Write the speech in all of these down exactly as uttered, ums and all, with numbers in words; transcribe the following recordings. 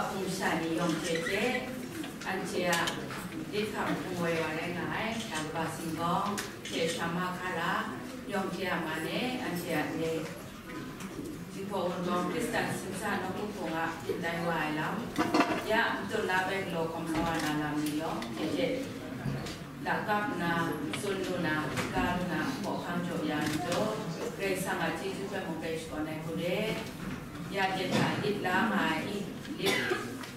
Hpung sha ni yawng hte hte, anhte a lit hkam hpung woi wa rai nga ai, sha kaba singgawng hte sha mahkra, yawng hte a man e, anhte a le, Jinghpaw Wunpawng Hkristan Simsa Nawku Hpung a hpyen tai wa ai lam, ya matut la bai galaw hkawm sa wa na lam ni yawng hte hte, lakap nna, tsun lu na, ga lu na, hkawhkam jaw ya ai majaw, Karai Kasang a chyeju hpe mung grai shakawn ai hku re. Ya jen hta lit la nga ai i, lit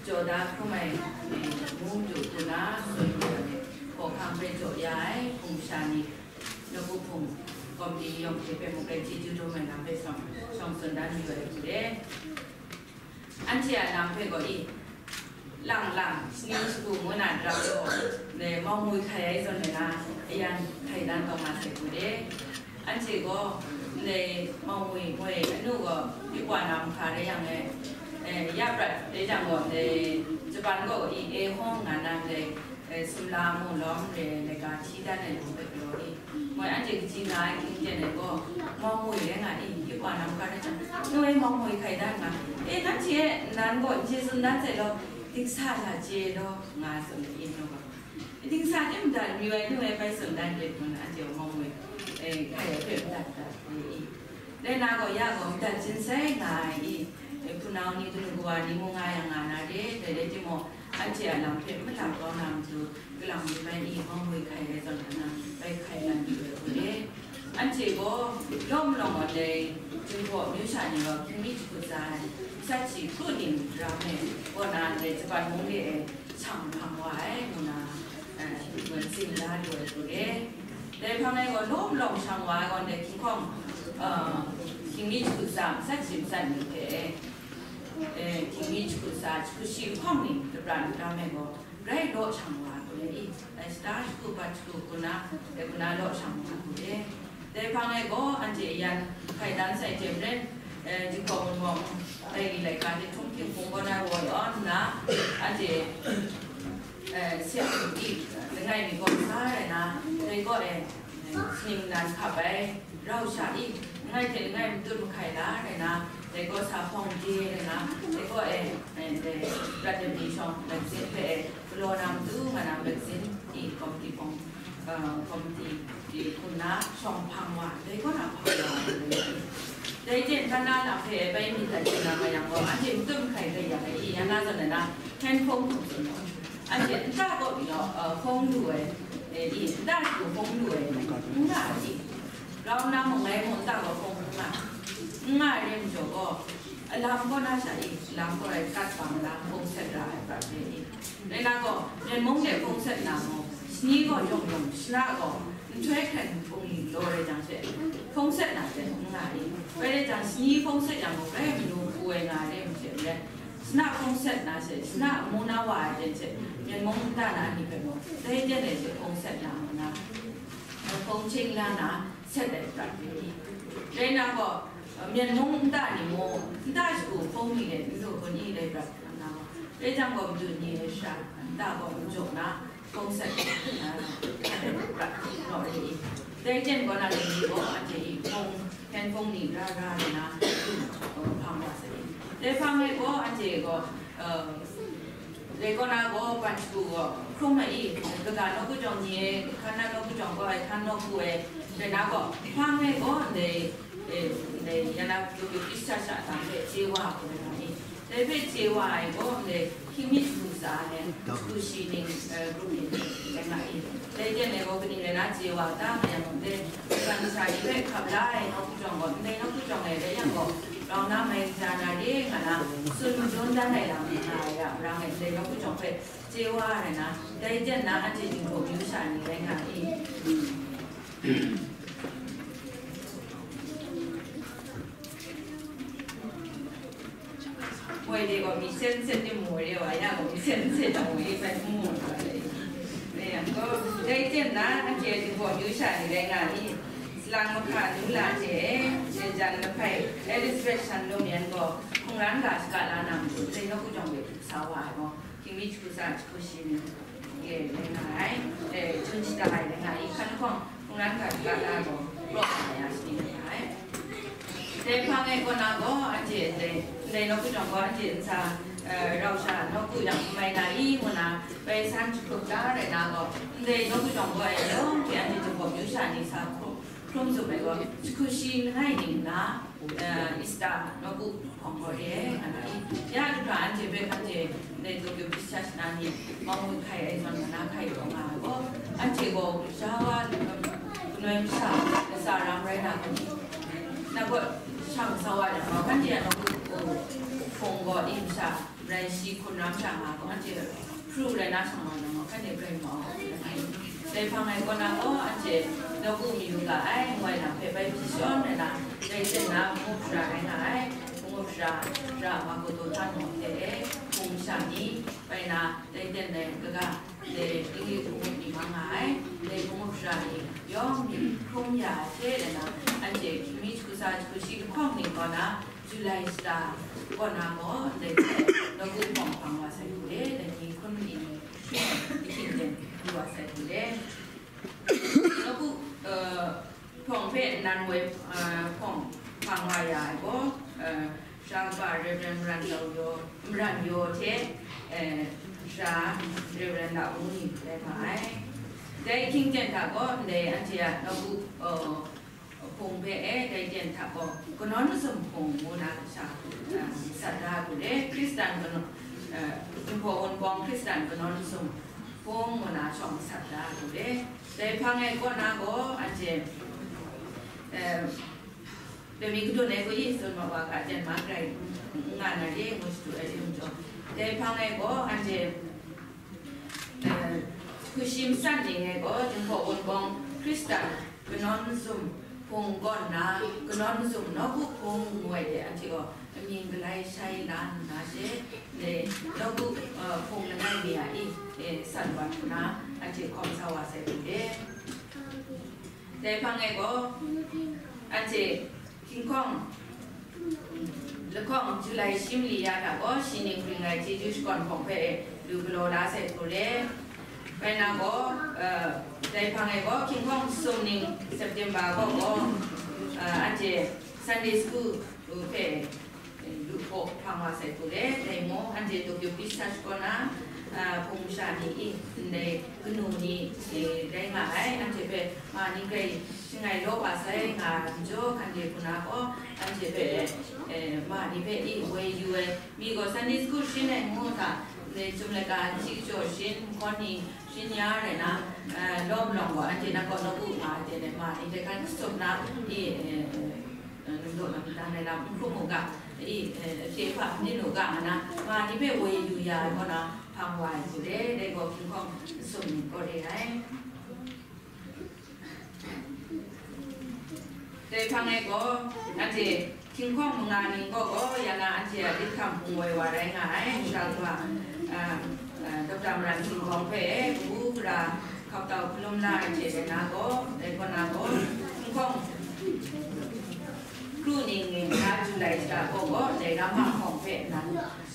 jaw da hkrum ai, eh, mung du hku na, tsun lu ai, hkawhkam hpe jaw ya ai, hpung sha ni, nawku hpung, komiti yawng hte hpe mung grai chyeju dum ai lam hpe shawng, shawng tsun dan yu ai hku re. Anhte a lam hpe gaw i, lang lang, shaning shagu ngu na daram gaw, dai mawng ngwi hkai ai zawn na, ayan hkai dan taw nga sai hku de. Anhte gaw, dai mawng ngwi ngoi anu gaw, yu wa na mahka rai yang e, eh, ya prat rai jang gaw, dai Japan gaw i, e hawng nga na, dai, eh, sumla mu lawm re, laika hti dan ai lam hpe galaw i, Moi anhte kaji nga ai hkying ten ai gaw, mawng ngwi rai nga i, yu wa na mahka rai jang, nu e mawng ngwi hkai dan nga, e, nanhte e nan gaw n chye tsun dan sai law, dingsa hta chye law, nga tsun ai, nu gaw, dingsa tim dan mayu ai, nu e bai tsun dan rit ngu na, anhte gaw mawng ngwi, e, hkai ai hpe madat dat re i. Dai na gaw, ya gaw madat jin sai nga ai i, e, hpunau ni, kanu kawa ni mung nga yang nga na re, dai rai timung, anhte a lam hpe malam kau na matu, kalang mi bai i, mawng ngwi hkai ai zawn na, bai hkai na yu ai hku re. Anhte gaw, lawm lawng ai dai, Jinghpaw amyu sha ni gaw, hkying mi jahku tsa ai, sat shi kru ning daram e, kaw na dai Japan mung de e, shang hpang wa ai, ngu na, eh, ngun tsin la lu ai hku re. Dai hpang e gaw, lawm lawng shang wa ai gaw, dai hkying hkawng, eh, hkying mi jahku tsa, sat shi matsat ni hte, eh, hkying mi jahku tsa, jahku shi hkawng ning, dabran daram e gaw, grai law shang wa ai hku re i, dai shata shagu bat shagu hku na, dai hku na law shang wa ai hku re. Dai hpang e gaw, anhte yan hkai dan sai hte maren, eh, Jinghpaw Wunpawng, dai ni laika hte htum hkying hpung gaw na woi awn nna, anhte, eh, siap i, langai mi gaw sa rai na, dai gaw e, eh, shaning nan hkap ai, rau sha i, langai hte langai matut mahkai la rai na, dai gaw sa hpawng de rai na, dai gaw e, eh, dai, Pratap ni shawng magazine hpe e, galaw na matu nga na magazine i, komiti hpawng, eh, komiti i hku nna shawng hpang wa, dai gaw na hpang wa, dai jen hkan na lam hpe bai myit dat chye na ma yang gaw, anhte matut mahkai rai yang e i, ya na zawn na, handphone hkum tsun gaw, anhte nta kaw mi law, eh, hpawng lu ai, eh, i, nta shagu hpawng lu ai, n nga ai i, grau na mung ngai mung nta gaw hpawng n nga, n nga ai re majaw gaw, alam kaw na sha i, alam kaw ai kat bang la hpawng set ra ai prat re i, rai na gaw, Myen mung de hpawng set na gaw, shani gaw yawng yawng, shana gaw nhtoi hkren bungli galaw rai jang she, hpawng set na hte n nga i, rai rai jang, shani hpawng set yang gaw, grai manu hpu ai nga ai re ai hte maren, shana hpawng set na she, shana amu na wa ai ten she, Myen mung nta na ni hpe gaw, dai ten e she hpawng set na ngu na, hpawng chye la na, set ai prat re i. Rai na gaw, Myen mung nta ni mung, nta shagu hpawng ni de n lu hkun i, dai prat na gaw, rai jang gaw, madu ni ai shara, nta gaw n jaw na, hpawng set, a, prat naw re i. Dai jen gaw na, dai ni gaw, anhte i hpawng, handphone ni ra ra nna, hpang wa sai i. Dai hpang e gaw, anhte gaw, eh, dai kaw na gaw, ban shagu gaw, hkrum ai i, kaga nawku jawng ni e, hkan na nawku jawng gaw, ai hkan nawku e, dai na gaw, hpang e gaw, ndai, eh, ndai, ya na, Baptist sha sha tang hpe chye wa hku rai nga i. Dai hpe chye wa ai gaw, ndai hkying mi jahku tsa ai, jahku shi ning, eh, grup ni rai nga i. Dai jen ai gaw, kaning rai na chye wa ta nga yang gaw, ndai, Karai Kasang ni hpe hkap la ai nawku jawng gaw, ndai nawku jawng e rai yang gaw, grau na mai ja na re nga na, tsun madun dan ai lam nga ai a, rang e, ndai nawku jawng hpe chye wa ai na, dai jen na, anhte Jinghpaw amyu sha ni rai nga i. Moi de gaw mi sen sen ni moi re wa, ya gaw mi sen sen na moi bai n mu wa le. Dai yang gaw, dai jen na, anhte Jinghpaw amyu sha ni rai nga i, salang mahka nu la hte, jen jan mahpai Elizabeth Shanlum yan gaw, hkungran ga shaga la na matu, dai nawku jawng de sa wa ai gaw, hkying mi jahku tsa jahku shi ni, e, rai nga ai, e, chun shada ai rai nga ai, hkan hkawng, hkungran ga ga da gaw, praw nga ya shi ni rai nga ai. Dai hpang e kaw na gaw, anhte dai, Ndai nawku jawng gaw anhte ntsa, eh, rau sha nawku yang n mai na i, ngu na bai san jahkrup da rai na gaw, ndai nawku jawng gaw e yawng hte anhte Jinghpaw myu sha ni sa hkrum, hkrum zup ai gaw, jahku shi langai ning nna, eh, Easter nawku hpawng gaw re ai, nga na i. Ya du hkra anhte hpe hkan hte ndai Tokyo Bishop na ni mawng hkai ai zawn, nga na hkai taw nga ai gaw, anhte gaw gaja wa, um, kanoi masha latsa ram rai na ga ni? Na gaw shang sa wa jang gaw, hkan hte a nawku hpung gaw, i masha rai shi hkun ram sha nga gaw, anhte pru rai na shang wa jang gaw, hkan hte grai mau ai. Dai hpang ai kaw na gaw, anhte nawku mayu ga ai, ngoi lam hpe bai hpyi shawn ai na, dai ten na hpung sara rai nga ai, hpung sara, sara Makoto Tano hte e, hpung sha ni, bai na, dai ten ai kaga, dai English hpung ni mang nga ai, dai hpung sara ni yawng ni hkrum ya ai hte rai na, anhte hkying mi jahku tsa jahku shi lahkawng ni kaw na, July shata kaw na gaw, dai hte nawku hpawng hpang wa sai hku le, dai ni hkrum ni ni hpring ai ahkying ten du wa sai hku le. Nawku, eh, hpawng hpe nnan woi, eh, hpawng hpang wa ya ai gaw, eh, Sara kaba Reverend Maran Tau Yaw, Maran Yaw hte, eh, Sara Reverend Lau Wu ni rai nga ai. Dai ahkying ten hta gaw, ndai anhte a nawku, eh, hpung hpe e, dai ten hta gaw, kanawn mazum hpung ngu na sha, eh, sat da ai hku le, Hkristan kanawn, eh, Jinghpaw Wunpawng Hkristan kanawn mazum hpung ngu na shawng sat da ai hku le, dai hpang e kaw na gaw, anhte, eh, Dai mi kadun ai gaw, i tsun ma wa ga, Denmark rai n nga na re, ngu shadu ai hte mung jaw, dai hpang e gaw, anhte, eh, hku shi matsat ning e gaw, Jinghpaw Wunpawng Hkristan kanawn mazum hpung kaw nna, kanawn mazum nawku hpung ngu ai de, anhte gaw amying galai shai la nna she, dai nawku, eh, hpung langai mi a i, eh, san wat nna, anhte hkawm sa wa sai hku de. Dai hpang e gaw, anhte hkying hkawng lahkawng July shi mali ya hta gaw, shi ning ring ai chyeju shakawn hpawng hpe lu galaw la sai hku le. Rai na gaw, eh, dai hpang e gaw, hkying hkawng sum ning September gaw gaw, eh, anhte Sunday school hpe lu hpaw hpang wa sai hku le, dai mung, anhte Tokyo Bishop kaw na, a, hpung masha ni i, ndai kanu ni, e, rai nga ai, anhte hpe ma ni grai shangai law wa sai nga ai majaw, hkan de hku na gaw, anhte hpe, e, ma ni hpe i woi yu ai, mi gaw Sunday school shin ai ngu hta, ndai chyum laika chyi kachyaw shin, nhkawn ni shin ya rai na, a, lawm lawng gaw, anhte na kaw nawku nga ai hte, ma ni hpe hkan katsup na i, e, e, Num daw lam dan ai lam n hkrum u ga, i, eh, hpye hpa n nin u ga, nga na, ma ni hpe woi yu ya ai kaw na, hpang wa ai hku le, dai gaw hkying hkawng sum ning kaw re ai. Dai hpang e gaw, anhte hkying hkawng manga ning kaw gaw, ya na anhte a lit hkam hpung woi wa rai nga ai, masha kawa, ah, ah, Doctor Maran Htingrawng hpe, kabu gara, hkap tau hkalum la ai hte rai na gaw, dai kaw na gaw, hkying hkawng kru ning ning na July shata gaw gaw, dai Rama hkawng hpe nan,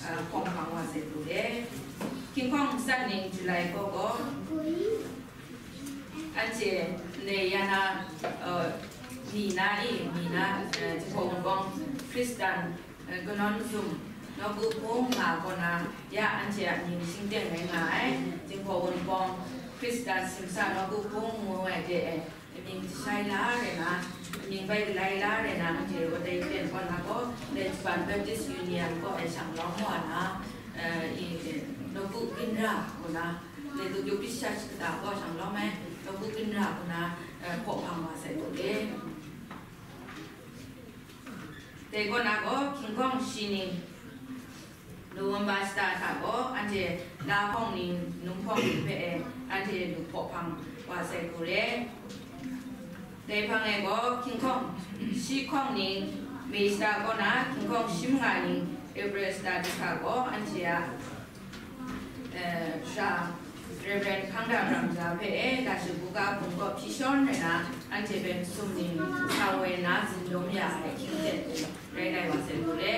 ah, hkawng hpang wa sai hku de. Hkying hkawng matsat ning July gaw gaw, anhte ndai ya na, ah, mi na i, mi na, ah, Jinghpaw Wunpawng Hkristan, eh, kanawn mazum, nawku hpung nga kaw na, ya anhte a mying shingteng rai nga ai, Jinghpaw Wunpawng Hkristan simsa nawku hpung ngu ai de e, amying jashai la rai na, amying bai galai la rai na, anhte rawt dai ten kaw na gaw, dai Japan Baptist Union kaw e shang lawm wa na, eh, i, eh, nawku ginra kaw na, dai Tokyo Bishop shata kaw shang lawm ai, nawku ginra kaw na, eh, hpaw hpang wa sai hku de. Dai kaw na gaw, hkying hkawng shi ning, November shata hta gaw, anhte la hpawng ning, num hpawng ning hpe e, anhte lu hpaw hpang wa sai hku re. Dai hpang e gaw, hkying hkawng shi hkawng ning, May shata kaw na, hkying hkawng shi manga ning, April shata jahta gaw, anhte a eh, sha, Reverend Hkangda Ramja hpe e, Lashu Buga Hpung kaw hpyi shawn ai na, anhte hpe masum ning sa woi na zindum ya ai hkying hte rai rai wa sai hku re.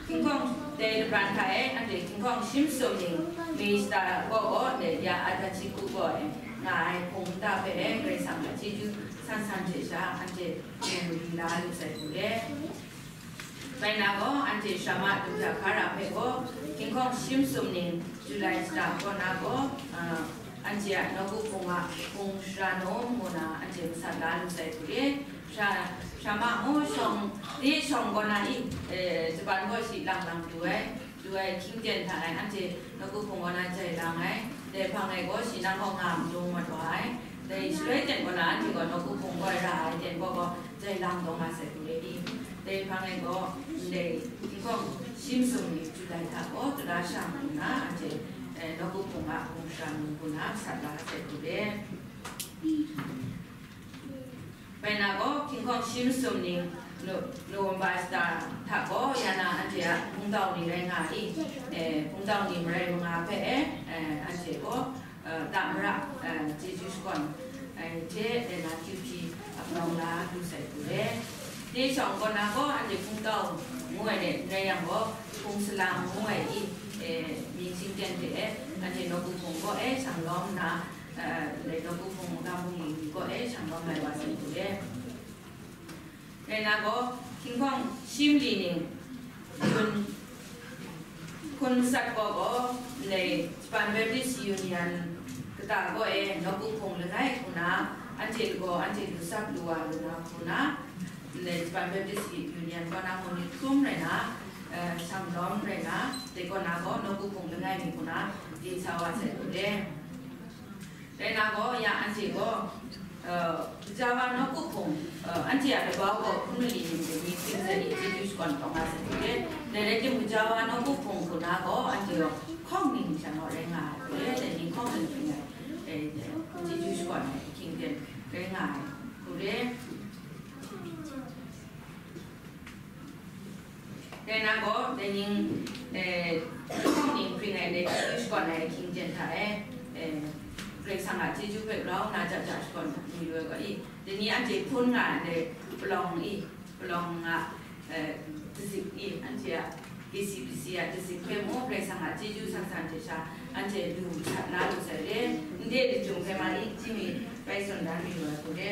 Hkying hkawng dai labran hta e, anhte hkying hkawng shi masum ning, May shata kaw gaw, dai ya Adachiku kaw e nga ai hpung nta hpe e, Karai Kasang a chyeju san san hte sha, anhte hpung mali la lu sai hku re. Bai na gaw, anhte Shrama Dumhpyak Hkara hpe gaw, hkinghkawng shi masum ning July shata kaw na gaw, uh, anhte a nawku hpung a hpung shara nawng ngu na anhte masat la lu sai hku re. Sha-, Shrama mu shawng, de shawng kaw na i, eh, Japan kaw shi lang lang du ai, du ai hkying ten hta e, anhte nawku hpung kaw na jai lang ai, dai hpang e gaw shi nang kaw nga madung mat wa ai, dai shaloi ten kaw na anhte gaw nawku hpung kaw ra ai ten kaw gaw, jai lang taw nga sai hku re i. Dai hpang e gaw, ndai hkinghkawng shi masum ni July hta gaw tara shang nna anhte, eh, nawku hpung a hpung shara ngu na masat la sai hku re. Bai na gaw, hkinghkawng shi masum ni Nu-, November shata hta gaw, ya na anhte a hpungtau ni rai nga i, eh, hpungtau ni marai manga hpe, eh, anhte gaw, eh, ta mara, eh, chyeju shakawn ai hte, eh, na Q P a palawng la lu sai hku re. Dai shawng kaw na gaw, anhte hpungtau ngu ai ni rai yang gaw, hpung salang ngu ai i, eh, mying shingten hte, eh, anhte nawku hpung kaw e shang lawm nna, eh, ndai nawku hpung mungga mungli ni kaw e shang lawm lai wa sai hku re. Rai na gaw, hkinghkawng shi mali ning hkun, hkun masat kaw gaw, ndai Japan Baptist Union kata kaw e nawku hpung langai hku na, anhte lagaw anhte lu sap lu wa lu na hku na, ndai Japan Baptist Union kaw na hkun ni hkrum rai na, eh, shang lawm rai na, dai kaw na gaw nawku hpung langai mi hku na, di sa wa sai hku re. Rai na gaw, ya anhte gaw, eh, Java nawku hpung, eh, anhte a labau gaw hpun mali ning de ni hpring zawn i chyeju shakawn taw nga sai hku re. Dai rai timung, Java nawku hpung hku na gaw, anhte gaw hkawng ning sha gaw rai nga ai hku re, dai ni hkawng ning hpring ai, eh, chyeju shakawn ai ahkying ten rai nga ai hku re. Rai na gaw, dai ning, eh, lahkawng ning hpring ai, dai chyeju shakawn ai ahkying ten hta e, eh, Karai Kasang a chyeju hpe grau nna ja ja shakawn lu ai gaw i, dai ni anhte hpun nga ai dai palawng i, palawng nga, eh, dazik i, anhte a K C B C a dazik hpe mung, Karai Kasang a chyeju san san hte sha, anhte lu sat na lu sai re, ndai lachyum hpe ma i, hti mi bai tsun dan mi lu ai hku re.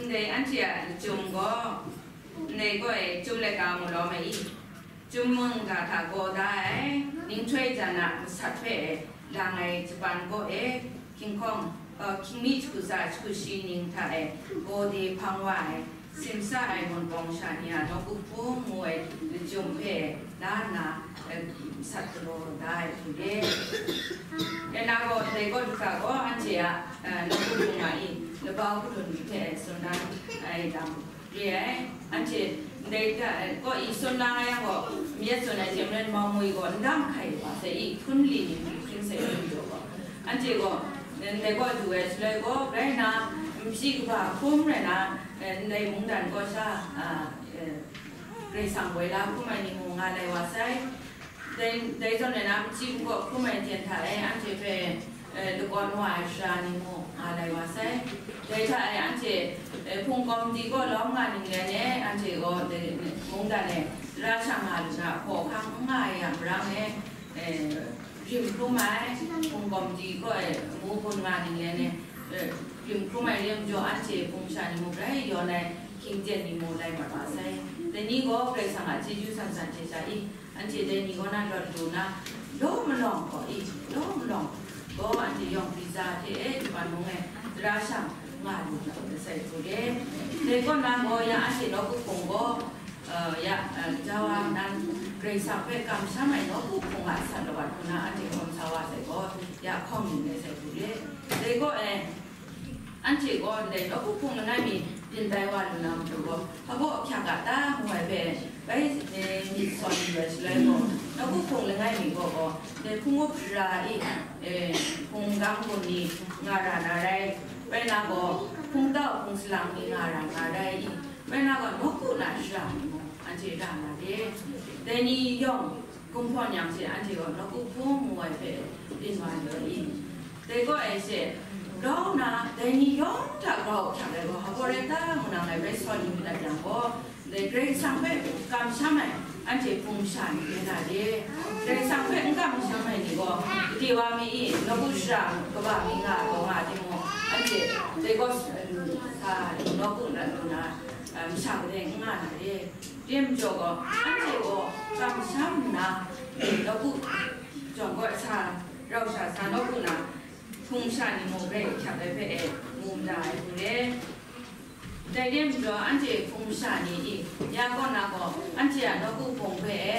Ndai anhte a lachyum gaw, ndai gaw e, chyum laika mu lawm ai i, chyum mungga hta gaw da ai, ninghtoi jan a masat hpe lang ai Japan kaw e, hkinghkawng, uh, hkying mi jahku tsa jahku shi ning hta e, gaw de hpang wa ai, simsa ai Mawpawng sha ni a nawku hpung ngu ai lachyum hpe la nna, eh, sat galaw da ai hku re. Rai na gaw, dai kaw du hkra gaw, anhte a, eh, nawku hpung nga i, labau kadun ni hpe tsun dan ai lam re ai. Anhte ndai hta, eh, kaw i tsun na nga yang gaw, myit tsun ai hte maren, mau ngwi gaw ndang hkai wa sai i, hpun li ni hpring sai hpring jaw gaw, anhte gaw, eh, ndai kaw du ai shaloi gaw, rai na, npyi kaba hkrum rai na, eh, ndai mungdan kaw sha, ah, eh, Karai Kasang woi la hkrum ai ni mung nga lai wa sai. Dai, dai zawn rai na, npyi nkaw hkrum ai hten hta e anhte hpe, eh, lakawn wa ai sara ni mung nga lai wa sai. Dai hta e anhte, eh, hpung kawmti kaw lawm nga ning len e, anhte gaw dai mungdan e tara shang nga lu na, hkawhkam n nga ai a marang e, eh, rim hkrum ai, hpung kawmti kaw e amu gun nga ning len e, eh, rim hkrum ai rim jaw, anhte hpung sha ni mung grai yawn ai, hkying ten ni mung lai mat wa sai. Dai ni gaw Karai Kasang a chyeju san san hte sha i, anhte dai ni kaw na lawt lu na, law malawng gaw i, law malawng gaw anhte yawng visa hte e Japan mung e tara shang nga lu na masai hku re. Dai kaw na gaw ya anhte nawku hpung gaw, eh, ya, eh, Jawa nan Karai Kasang hpe kamsham ai nawku hpung a sat lawat hku na anhte hkawm sa wa sai gaw, ya hkawm ning rai sai hku re. Dai kaw e, anhte gaw ndai nawku hpung langai mi byin tai wa lu na matu gaw, hpa baw ahkyak a ta ngu ai hpe bai, eh, myit sawn yu ai shaloi gaw, nawku hpung langai mi gaw gaw, ndai hpung up sara i, eh, hpung gang gun ni nga ra na rai, rai na gaw, hpung tau hpung salang ni nga ra na rai i, rai na gaw, nawku na sara ni mung anhte ra na re. Dai ni yawng, Kumhpaw nyang hte anhte gaw nawku hpung ngu ai hpe byin wa lu ai i? Dai kaw e she, grau nna, dai ni yawng hta grau hkyak ai gaw, hpa baw rai ta ngu na ngai bai sawn yu dat yang gaw, dai Karai Kasang hpe kamsham ai, Anhte hpung masha ni rai na de, Karai Kasang hpe n kamsham ai ni gaw, gade wa mi i, nawku shara kaba mi nga ai gaw nga timung, anhte dai gaw, sa, nawku na lu na, masha kadai n nga na de. Dai majaw gaw, anhte gaw kamsham nna, nawku jawng gaw sa, rau sha sa nawku na, hpung masha ni mung rai hkyap ai hpe e, mu mada ai hku re. Dai re majaw, anhte hpung masha ni i, ya kaw na gaw, anhte a nawku hpung hpe e,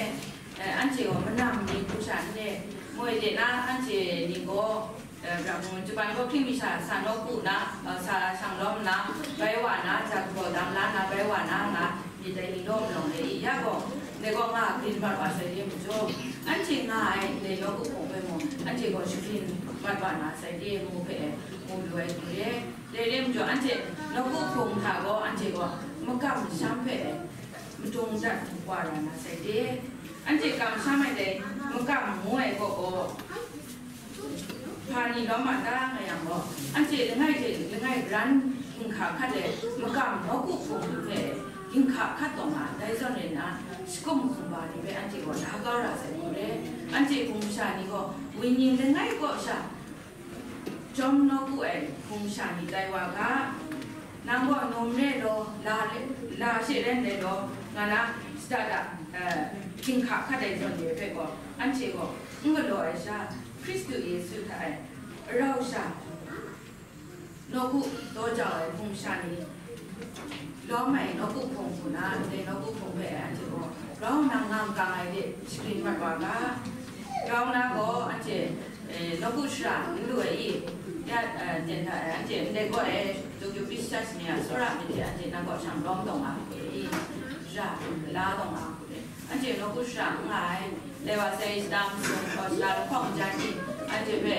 eh, anhte gaw manam ni hpung sha n re, moi de na anhte ni gaw, eh, bra hpung, Japan gaw hkying mi sha sa nawku na, eh, sa shang lawm na, bai wa na, ja galaw dam la na, bai wa na nga, myit dai ni law malawng re i, ya gaw, dai gaw nga grin mat wa sai re majaw, anhte nga ai dai nawku hpung hpe mung, anhte gaw shagrin mat wa na sai re ngu hpe e, mu lu ai hku re. Dai re majaw, anhte nawku hpung hta gaw, anhte gaw makam masham hpe madung dat wa ra na sai de. Anhte kamsham ai dai makam ngu ai gaw gaw, hpa ni lawm a ta nga yang gaw, anhte langai hte langai garan ginhka hkat ai makam nawku hpung ni hpe ginhka hkat taw nga, dai zawn rai nna, shakum hkumba ni hpe anhte gaw la kau ra sai hku re. Anhte hpung masha ni gaw, wenyi langai kaw sha, Jawm nawku ai hpung sha ni tai wa ga, nang gaw num re law, la, la she ren re law, nga na, shada da, eh, ginhka hkat ai zawn re hpe gaw, anhte gaw n galaw ai sha, Hkristu Yesu hta e, rau sha, nawku daw jau ai hpung sha ni, lawm ai nawku hpung hku na, ndai nawku hpung hpe anhte gaw grau nang ngang kang ai de shagrin mat wa ga. Grau na gaw anhte, eh, nawku shara n lu ai i, ya, eh, ten hta e, anhte ndai gaw e, Tokyo Christ Church ni a tsawra myit hte anhte nang kaw shang lawm taw nga hku e i, ra la taw nga hku e, anhte nawku shara n nga ai. Dai wa sai shada masum gaw shada lahkawng jan i, anhte hpe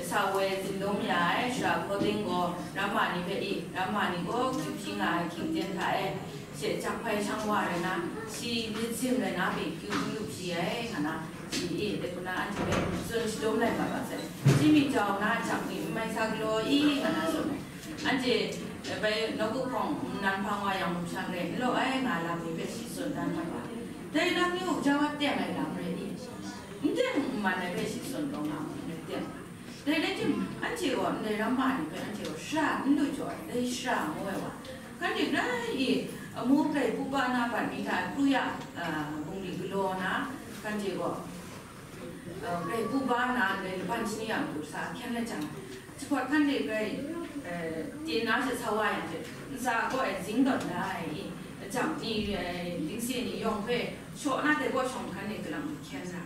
sa woi zindum ya ai shara hkaw ting gaw, ramma ni hpe i, ramma ni gaw kyu hpyi nga ai hkying ten hta e, she jak hpai shang wa rai na, shi myit sim rai na, pyi kyu n lu hpyi ai, nga na, shi i, dai hku na anhte hpe tsun shadum lai mat wa sai. Shi myit jau na, jak ni n mai sa galaw i, nga na tsun ai. Anhte, eh, bai nawku hpawng nnan hpang wa yang, numsha grai n law ai nga lam ni hpe shi tsun dan mat wa. Dai lam ni muk jau ai teng ai lam rai ni? N teng n man ai hpe shi tsun taw nga mu, n teng. Dai rai tim, anhte gaw ndai ramma ni hpe anhte gaw shara n lu jaw ai, dai shara ngu ai wa. Kante grai i, amu grai pupa na bat mi hta kru ya, ah, bungli galaw na, kante gaw, eh, grai pupa na ndai laban shani yang du sa hkyen lajang, jahpawt hkan de grai, eh, tin na she sa wa yang hte, ntsa gaw e zing tawn da ai i, ajam ni, eh, dingse ni yawng hpe shaw na dai gaw shawng hkan de galang hkyen na,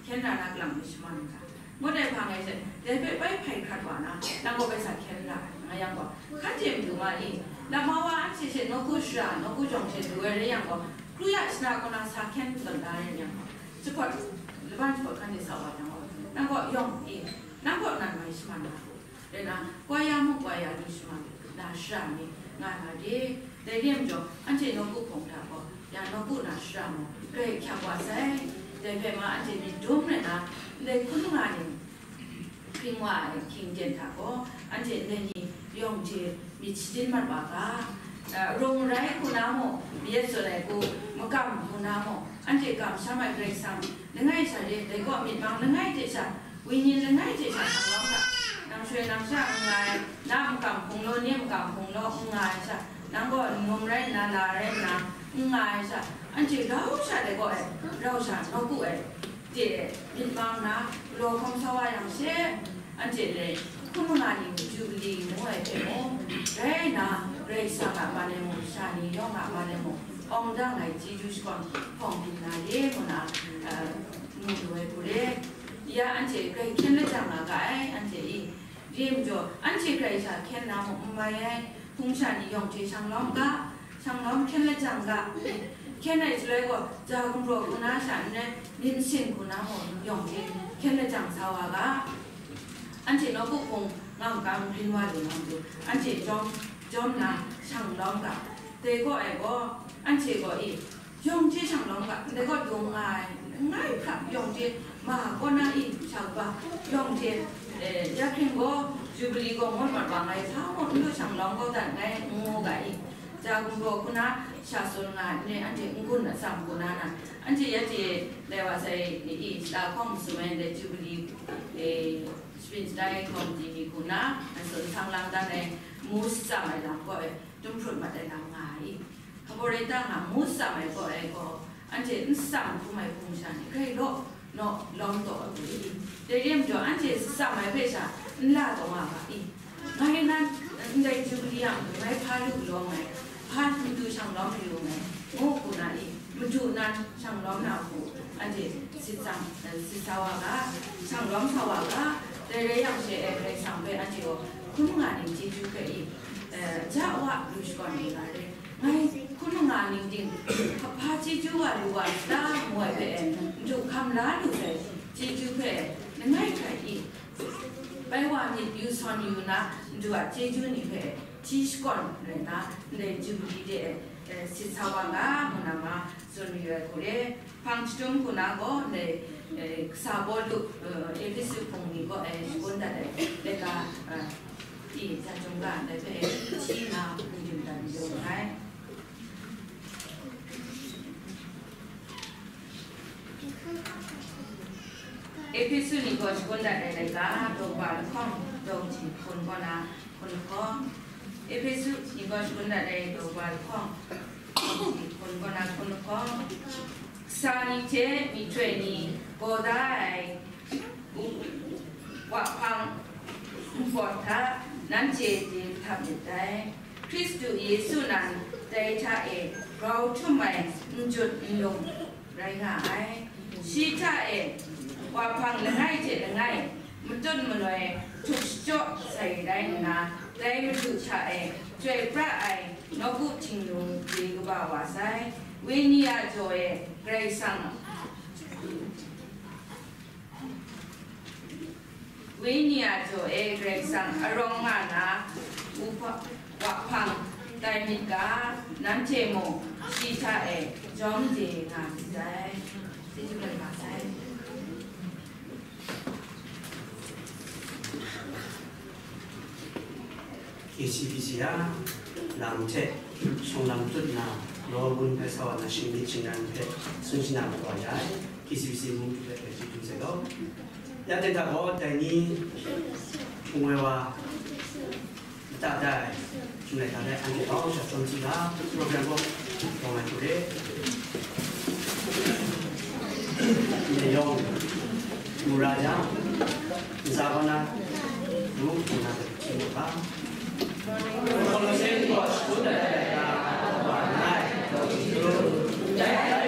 hkyen na na galang ni shaman ga, ngut ai hpang e she, dai hpe bai hpai hkrat wa na, nang gaw bai sa hkyen ra ai, nga yang gaw, hkan hte madu ma i, lama wa an she she nawku shara, nawku jawng she du ai rai yang gaw, kru ya shana kaw na sa hkyen tawn da ai yang gaw, jahpawt, laban jahpawt hkan de sa wa yang gaw, nang gaw yawng i, nang gaw nan mai shaman na, rai na, kwa ya muk kwa ya lu shaman na shara ni nga na de, dai re majaw, anhte nawku hpawng hta gaw, ya nawku na shara mung, grai hkyap wa sai, dai hpe ma anhte myit dum rai na, ndai hkun nga ni, hpring wa ai hkying ten hta gaw, anhte ndai ni yawng hte myit shatin mat wa ga, eh, rung rai hku na mung, myit tsun ai hku, makam hku na mung, anhte kamsham ai Karai Kasang, langai sha re, dai gaw myit mang langai hte sha, wenyi langai hte sha shang lawm ga, nang shoi nang sha n nga ai, na makam hpung law, ni makam hpung law n nga ai sha, nang gaw n num rai nna, la rai nna, n nga ai sha, anhte grau sha dai gaw ai, rau sha nawku ai, de myit mang na, galaw hkawm sa wa yang she, anhte dai hkum nga ni Jubili ngu ai hpe mung, rai na, Karai Kasang a man e mung, sha ni yawng a man e mung, awng dang ai chyeju shakawn hpawng byin na ye ngu na, eh, mu lu ai hku re. Ya anhte grai hkyen lajang nga ga ai, anhte i, Dai majaw, anhte grai sha hkyen na mung n mai ai, hpung sha ni yawng hte shang lawm ga, shang lawm hkyen lajang ga, hkyen ai shaloi gaw, ja gumhpraw hku na sha n rai, myit masin hku na mung yawng hte hkyen lajang sa wa ga, anhte nawku hpung ngam kam rin wa lu na matu, anhte jawm, jawm na shang lawm ga, dai gaw ai gaw, anhte gaw i, Yawng hte shang lawm ga, ndai gaw dung nga ai, langai hkra yawng hte ma kaw na i sha kaba, yawng hte, eh, ya hkring gaw, Jubili gaw ngut mat wa ngai, hpa mung n lu shang lawm kau dat ngai, ngu ga i, Ja gumhpraw hku na sha tsun nga ai, anhte n gun atsam hku na na, anhte ya hte dai wa sai i, la hkawng masum ai, dai Jubili, e, Spin Stai Komiti ni hku na, a tsun sang lang dan ai, mu tsam ai lam gaw e, tum hprut mat ai lam nga ai i, hpa rai ta nga, mu tsam ai gaw e gaw, anhte n tsam hkrum ai hpung sha ni hkrai law, naw lawm taw ai hku i, dai re ai majaw, anhte tsam ai hpe sha n la taw nga ga i, ngai nan ndai Jubili yang ngai hpa lu lawm ai, hpa matu shang lawm mayu ai, ngu hku na i, madu nan shang lawm na hku, anhte sit tsam, sit sa wa ga, shang lawm sa wa ga, dai rai yang she e, Karai Kasang hpe anhte gaw hkrum nga ning chyeju hpe i, ja wa lu shakawn lu na re. Ngai hkun nga ning ting, hpa chyeju wa lu wa ta ngu ai hpe e, Madu hkam la lu sai chyeju hpe, langai hkrai i, bai wa myit yu sawn yu na, Madu a chyeju ni hpe hti shakawn rai na, ndai Jubili de e, sit sa wa nga, ngu na ma tsun yu ai hku re. Hpang chyahtum hku na gaw, ndai, e, kasa Pawlu, e, Ehpesu hpung ni kaw e shagun dat ai, laika, e, i, hta chyum ga ndai hpe hti nna, gun dim dat majaw nngai. Ehpesu ni gaw shagun dat ai laika, daw kaba lahkawng, daw kaji hpun kaw na hpun lahkawng. Ehpesu ni gaw shagun dat ai daw kaba lahkawng, daw kaji hpun kaw na hpun lahkawng. Kasa ni hte myihtoi ni gaw da ai, wahpang npawt hta nanhte chye hkap myit dai. Hkristu Yesu nan dai hta e grau htum ai n jut n lung rai nga ai. Shi hta e wahpang langai hte langai matut manoi htup shachyaw sai rai nna, dai Madu hta e chyoi pra ai nawku htingnu chye kaba wa sai. Wenyi a jaw e Karai Kasang Wenyi a jaw e Karai Kasang arawng nga na, wahpang tai myit ga, nanhte mung shi hta e jawm de nga myit dai. Chyeju kaba sai. K C B C a lam hte shawng lam tut na, law gun hpe sa wa na shingmyit shingran hpe tsun shana mat wa ya ai. K C B C mung hpe hpe chyeju sai gaw. Ya ten hta gaw, dai ni hpung ai wa, lata dai, hpung ai hta dai, anhte hpang sha tsawm si ga, program gaw, gaw mai hku re. Ndai yawng, mu ra yang, ntsa kaw na, ru hpung na hpe hpyi mu ga. Kolose ni gaw shagun dat ai laika, wa nngai, daw hpyi ru. Dai